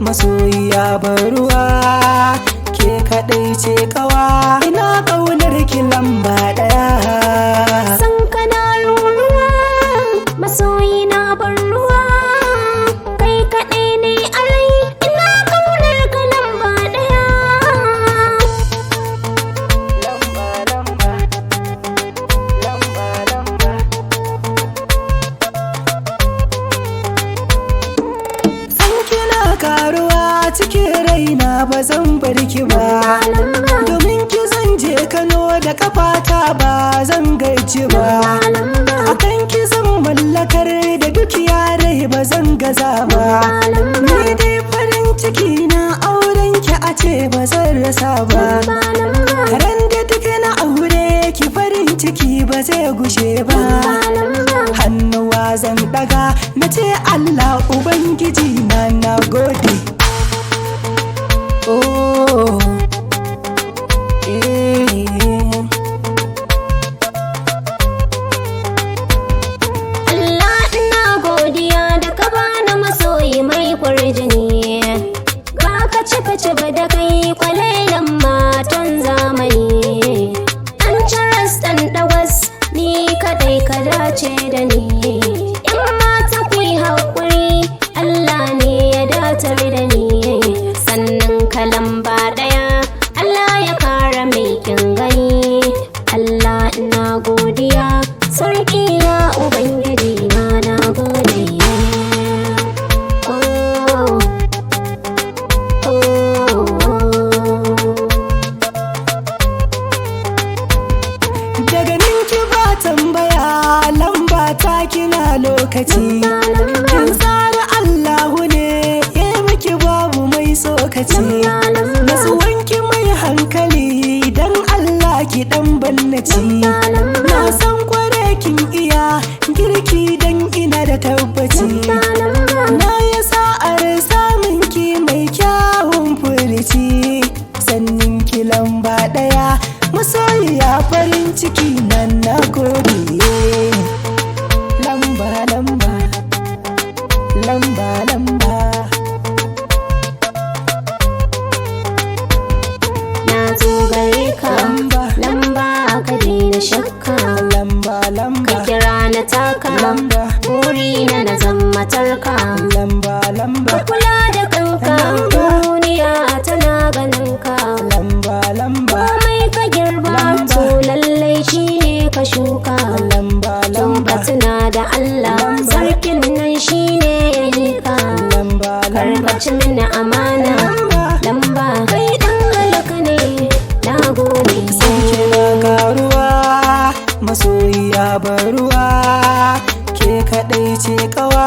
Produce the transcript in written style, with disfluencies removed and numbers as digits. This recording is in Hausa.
Masoyiya baruwa, ke kaɗai ce kawa. Ina ƙaunar ki lamba ɗaya. San kana ruruwa, masoyi na bar ruwa. Kai kaɗai ne a rai, ina ƙaunar ka lamba ɗaya. Lamba lamba, lamba lamba. San kina karuwa cikin raina, ba zan bar ki ba. Lamba, Domin ki zan je Kano da kafata, ba zan gaji ba. lamba, Akan ki zan mallakar da dukiya rai, ba zan gaza ba. lamba, Ni dai farin ciki na auren ki, a ce ba zan rasa ba. lamba, Ran da duk na aure ki, farin ciki ba zai gushe ba. lamba. Hannuwa zan daga na ce Allah Ubangiji na, na gode. Oh, eh. Allah ina godiya da ka bani masoyi mai kwarjini. Ba ka ci ka ci ba da kai kwalelan matan zamani. An caras ɗan ɗawas ni kaɗai ka dace da ni. In mata ku yi haƙuri, Allah ne ya datar da ni. Sannan ka lamba ɗaya, Allah ya kara mai kyan gani. Allah ina godiya, sarki ya Ubangiji na, na gode. Oh, oh, oh. Daga ninki ba tambaya, lamba ta kina lokaci. Kin tsara Allahu ne ya miki, babu mai tsokaci. Nasuwanki mai hankali, dan Allah ki dan bannaci. Na san kware kin iya girki, dan ina da tabbaci. Na yi sa'ar samun ki mai kyawun furici. Sannin ki lamba ɗaya, masoyiya farin ciki nan, na gode. Lamba lamba, lamba lamba. Na zo gare ka, Lamba. lamba, ka daina shakka. Lamba lamba. Ka kira na taka, Lamba. burina na zama tarka. Lamba lamba. Ka kula da kanka, Lamba. duniya tana ganin ka. Lamba lamba. Komai ka girba, Lamba. to lallai shine ka shuka. Lamba To lamba. ka tuna da Allah, Lamba. sarkin nan shine ya yi ka. Lamba lamba. Karka ci mini amana, Lamba. lamba, kai dan halaka ne, na gode. Kina karuwa, masoyiya baruwa, ke kaɗai ce kawa.